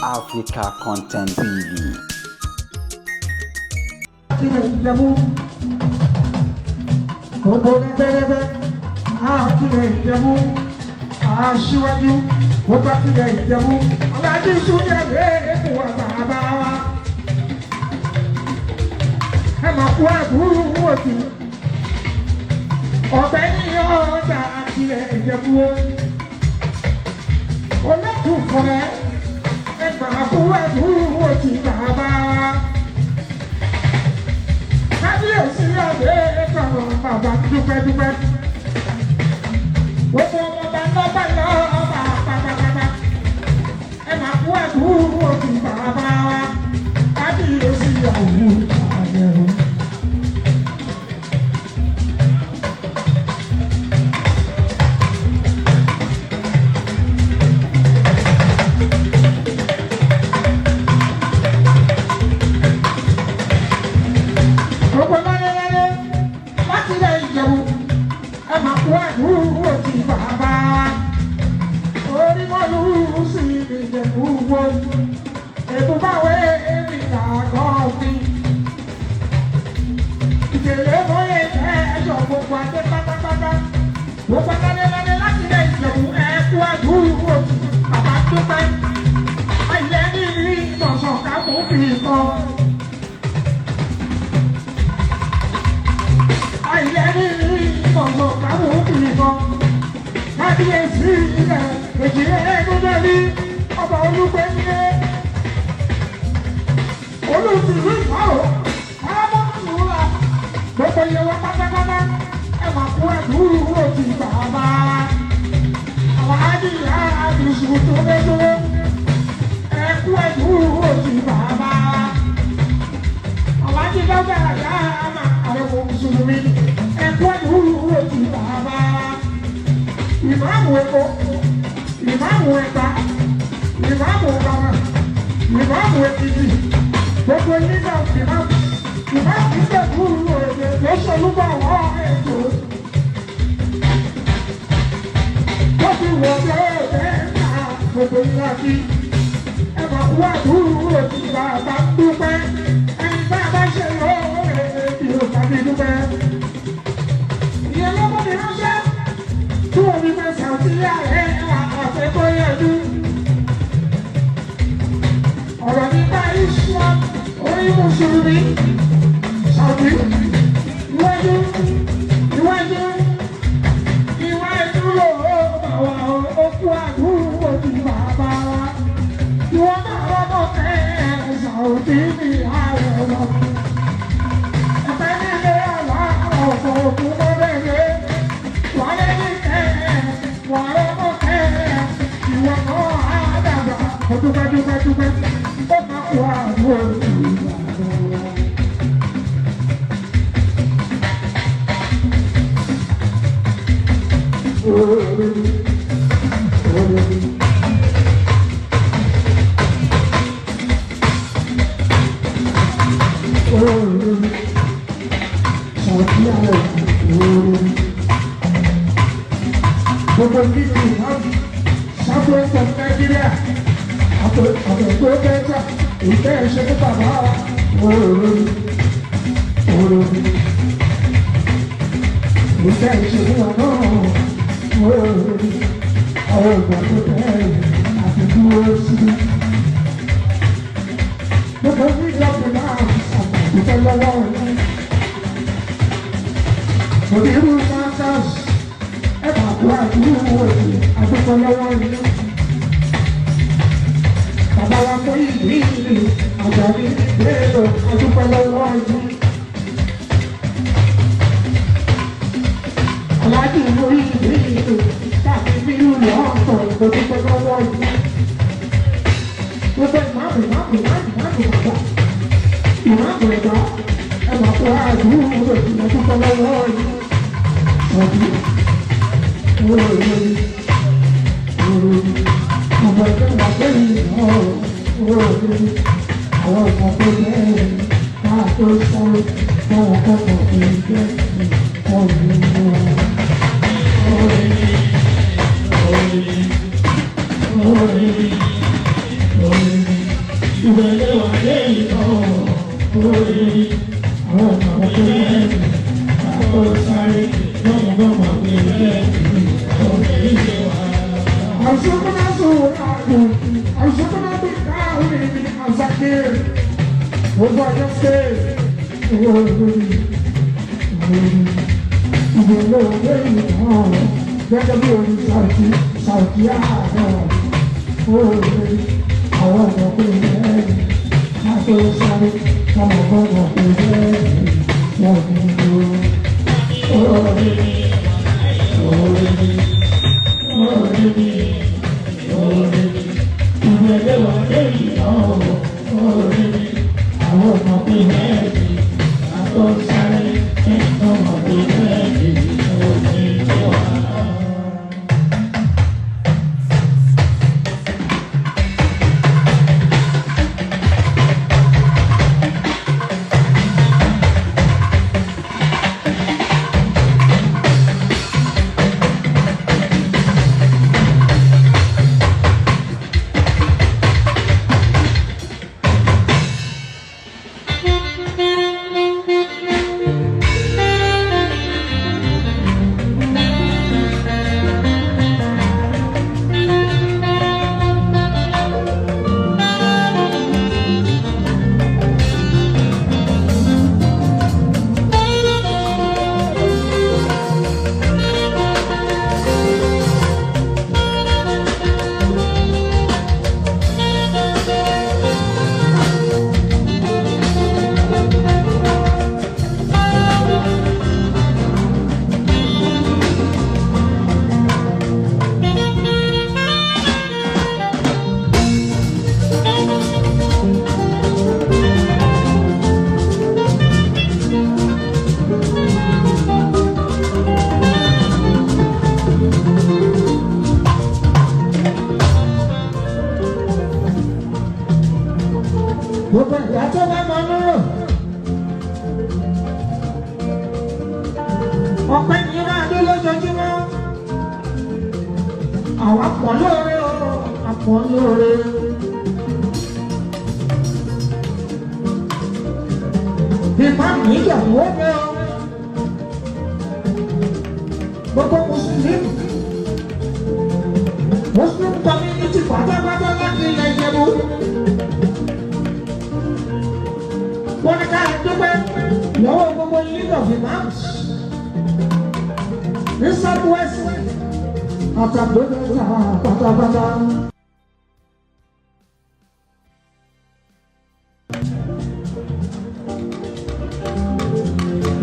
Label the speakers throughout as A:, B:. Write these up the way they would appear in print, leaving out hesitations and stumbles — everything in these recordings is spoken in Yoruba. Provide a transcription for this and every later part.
A: Africa Content TV.
B: Tilẹ̀ Ìjẹ̀bú gbogbo lẹ́gbẹ́lẹ́gbẹ́ àtìlẹ̀ Ìjẹ̀bú aṣíwájú gbogbo àtìlẹ̀ Ìjẹ̀bú aláàjì súnyà lẹ́ẹ̀kú wa bàbá wa ẹ mà kú àbúrò òtù ọ̀bẹ ní ọ̀dà àtìlẹ̀ Ìjẹ̀bú olókùn fúnra ẹ mà kú àbúrò òtù bàbá wa kábíyèsí ọ̀dẹ́ ẹ̀kọ́rọ̀ bàbá dúpẹ́dúpẹ́. Gbogbo ọmọọba lọ́ba lọ́ba pátápátá. Ẹ máa kú àdúró òkú bàbá wa. Kábíyèsí ọ̀hún àbẹ̀rù. Gbogbo lọ́lẹ́lẹ́lẹ́ láti ilẹ̀ Ìjẹ̀bú. Ẹ máa kú àdúró òkú bàbá wa. Orí mọ́lú sí Ìjẹ̀bú wo. Èbúbáwé èmi làgọ́ mi. Ìjẹ̀lẹ̀ mọ́yé ẹ̀ṣọ́ gbogbo adé pátápátá. Gbogbo lọ́lẹ́lẹ́lẹ́ láti ilẹ̀ Ìjẹ̀bú ẹ kú àdúró òkú bàbá dúpẹ́. Ayé ní ìmọ̀sán ká mú fi kọ́. Àìlẹ́rí ọ̀gbọ̀n káwọn òkùnrin kan. Kábíyèsí ilẹ̀ èjìlẹ̀ ẹ̀ẹ́dúndẹ́rí ọba olúgbẹ́ndé. Olùsìlú ìfáwọ̀ arábọ́nùúra gbogbo iye wa pátápátá ẹ máa kú ẹ̀dúró òtì bàbá. Àwọn àdìyà àdìsù tó lé dúró. Ẹ kú ẹ̀dúró òtì bàbá. Àwọn àdìyà àyà àmà àrẹ̀wò mùsùlùmí. Ẹ kú ẹ̀dúró òtì bàbá. Ìmáàmù Èkó, ìmáàmù Ẹ̀gbá, ìmáàmù Ọ̀gáwà, ìmáàmù Èkìtì, gbogbo nígbà ìmáàmù, ìmáàmù Ìjẹ̀bú òde lọ́sọ̀lúbà wà ètò. Tó fi wọ̀ bẹ́ẹ̀ náà gbogbo ńlá bí. Ẹ máa kú àdúró tí bàbá dúpẹ́. Ẹni bá a bá ṣe lóore tí ó bá bí dúpẹ́. Ìyẹn ló mú mi ránṣẹ́ tí wọ́n fi máa ṣàtìlẹ́ ààrẹ àfẹ́kọ́yẹ̀dú. Ọ̀rọ̀ nípa Islam orí Mùsùlùmí ṣàbí iwájú iwájú iwájú ló bá wa okú àdúgbò ti bàbá wa. Ìwọ náà rọ́bọ̀ kẹ́ ẹ̀ ṣàwùjí ní ààrẹ lọ. Ẹ̀fẹ́ nílé àlá ọ̀pọ̀ òkú mọ́lẹ́lẹ́. Wàlẹ́ ní kẹ́ ẹ̀ wàlẹ́ mọ́ kẹ́ ẹ̀ ìwọ náà á dàgbà. Ó dúpẹ́ dúpẹ́ dúpẹ́ ó máa kó àdúgbò ti bàbá wa. Gbogbo nínú ìhàn southwest of Nigeria àtọ̀tọ̀ kẹta ìfẹ́ ẹ̀ṣẹ̀ fún bàbá òòrùn òòrùn ìfẹ́ ẹ̀ṣẹ̀ fún wọn náà òòrùn àwọn ìgbà tó bẹ̀rẹ̀ àti dúró sí. Gbogbo níjọba náà àtàkùn lọ́wọ́ ọ̀hún. Òdìrú Masters ẹ máa kó àdúró òdì àdúgbò lọ́wọ́ inú. Bàbá wa kó ìlú ìlú àjàní léèrò àdúgbò lọ́wọ́ inú. Aláàjì lórí ìlú ìlú káàkiri bílú lọ́ọ̀tọ̀ àdúgbò lọ́wọ́ inú. Gbogbo ìmáàmù ìmáàmù ìmáàmù ìmáàmù bàbá ìmáàmù ẹ̀dá ẹ máa kó àdúró òdì àdúgbò lọ́wọ́ inú. Ọdún Thank you. Ìbẹ̀lẹ̀ wà lẹ́yìn náà orí àwọn ọmọ tó lẹ́yìn àkọ́ sáré lọ́mọdọ́mọ pé lẹ́yìn ọ̀rẹ́ ìṣe wa. Àṣọ́kọ́dá sọ̀rọ̀ ààbò àṣọ́kọ́dá bí káàrin ní àṣàkè gbogbo àjọ ṣe owó lórí ìbẹ̀lẹ̀ wà lẹ́yìn náà gẹ́gẹ́ bí orin Sàùtì Sàùtì àárọ̀ orí àwọn ọmọ pé lẹ́yìn àkọ́ sáré lọ́mọdọ́mọ pé lẹ́yìn wọ́n ní orí orí orí orí ìbẹ̀lẹ̀ wà lẹ́yìn náà orí àwọn ọmọ pé lẹ́yìn àkọ́ sáré lọ́mọ pé lẹ́yìn orí wà. Gbogbo ìyá tó bá máa ń rò. Ọpẹ́ ni máa dé lójoojúmọ́. Àwa pọ̀ lóore o, a pọ̀ lóore. Ìmọ̀ níyàwó mi o. Gbogbo Mùsùlùmí. Muslim community pátápátá láti ilẹ̀ Ìjẹ̀bú. Wọ́n ní ká dúpẹ́ lọ́wọ́ gbogbo League of Imams ní South West àtàgbọ́dọ̀ pátápátá.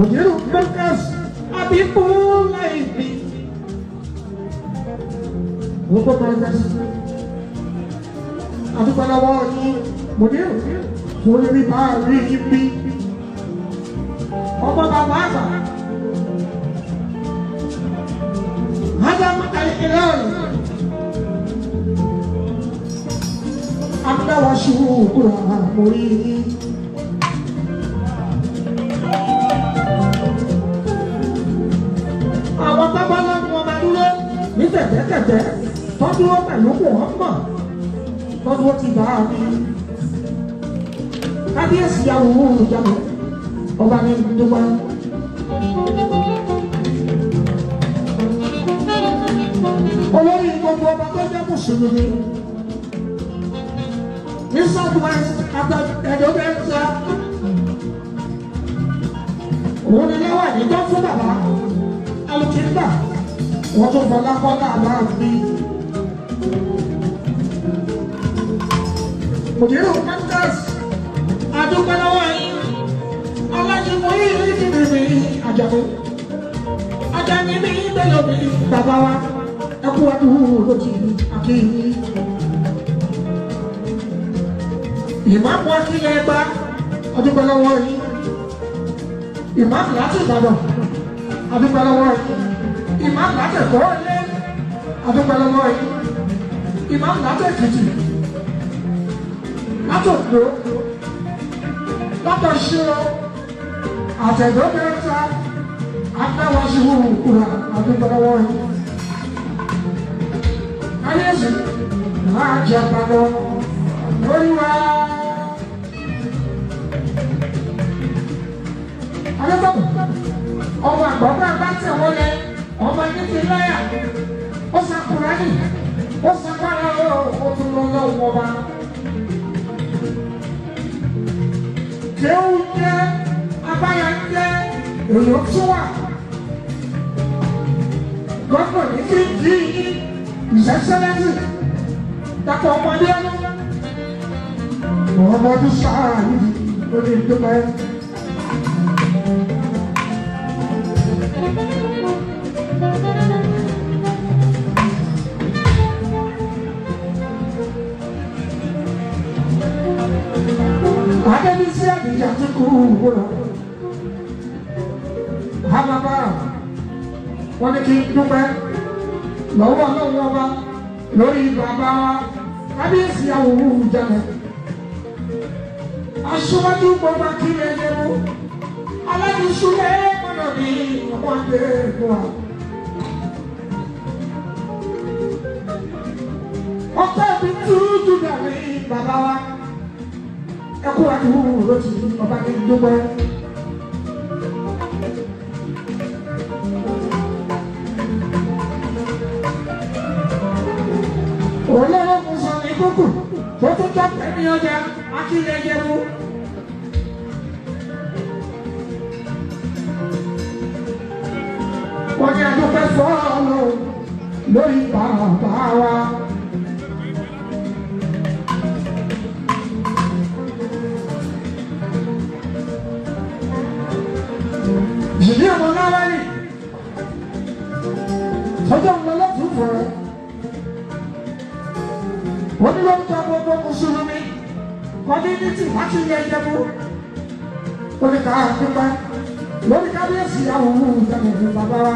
B: Òjìrù Mọ́kàs àbíkú láì bí. Gbogbo Mọ́kàs àdúgbò lọ́wọ́ yín Mùdírù mo rí bá rí ibi ọmọ bàbá àgbà Adam al-Hilal adáwàṣù kúrò àmórí. Àwọn tábà lọ́nu ọba dúró ní tẹ̀tẹ̀tẹ̀tẹ̀ tọ́dúró pẹ̀lú kò wọ́n mọ̀ tọ́dúró ti bá a mi. Kábíyèsí àwọn olùjábọ̀ ọba ní dúpẹ́. Olórí gbogbo ọba tó jẹ́ mùsùlùmí ní South West Ẹ̀dọ́gbẹ́ta òun ni lọ́wọ́ àdìjọ́ fún bàbá alùpùpù wọ́n tún fọlá kọ́lá aláàbí. Mùdírù Mọ́tẹ́sì adúpẹ́ lọ́wọ́ yín alájùmọ̀ yìí ní mi àjàmú ajani mi bẹ́lẹ̀ mi bàbá wa ẹkú adúrú lójì àkíyí. Ìmáàmù akílẹ̀ ẹgbá adúpẹ́ lọ́wọ́ yín. Ìmáàmù láti Ìbàdàn adúpẹ́ lọ́wọ́ yín. Ìmáàmù láti Èkó ilé adúpẹ́ lọ́wọ́ yín. Ìmáàmù láti Èkìtì láti Oǹdó láti Ọ̀ṣun àtẹ̀dọ́gbẹ̀ta adáwáṣíwò kúrò adúpẹ́ lọ́wọ́ yín. Kábíyèsí máa jẹ padà lórí wa. Adébọ̀bọ̀ ọmọ àgbọ̀gbọ̀ bá tẹ̀ wọlé ọmọ ní ti láyà ó sàkúránì ó sàkúránì ó tún lọ lọ́wọ́ ọba. Kéwù jẹ́ abáyá jẹ́ èlò tún wà. Gọ́dọ̀ ní kí n kí ìṣẹ́sẹ́lẹ́sì dàpọ̀ ọmọdé ọdún. Ọmọdé sáà yìí lórí ìdúpẹ́. Adébísí àdìjà ti kú wúlò. Hábàbà wọ́n ní kí n dúpẹ́ lọ́wọ́ lọ́wọ́ ọba lórí bàbá wa kábíyèsí àwòrán jalè. Aṣíwájú gbogbo akílẹ̀ ẹ̀jẹ̀mú. Aládùsúlẹ̀ mọ̀nà ní ọmọdé wa. Ọpẹ́ mi tújú dàrí bàbá wa. Ẹkú àdúgbò ló ti ọba ní dúpẹ́. Olówó Musa ní kúkú tó tún tọ́ pẹ̀lú ọjà akílẹ̀ jẹ́mú. Wọ́n ní adúpẹ́ fọ́ọ̀lù lórí bàbá wa. Ìdí ọmọ náà wáyé. Sọ́jọ́ ń lọ lọ́tún fún ẹ. Wọ́n ní lórúkọ gbogbo Mùsùlùmí, kọ́mínítì láti ilẹ̀ Ìjẹ̀bú. Ó ní ká dúpẹ́ lórí kábíyèsí àwọn ohun ìjẹ̀bú bàbá wa.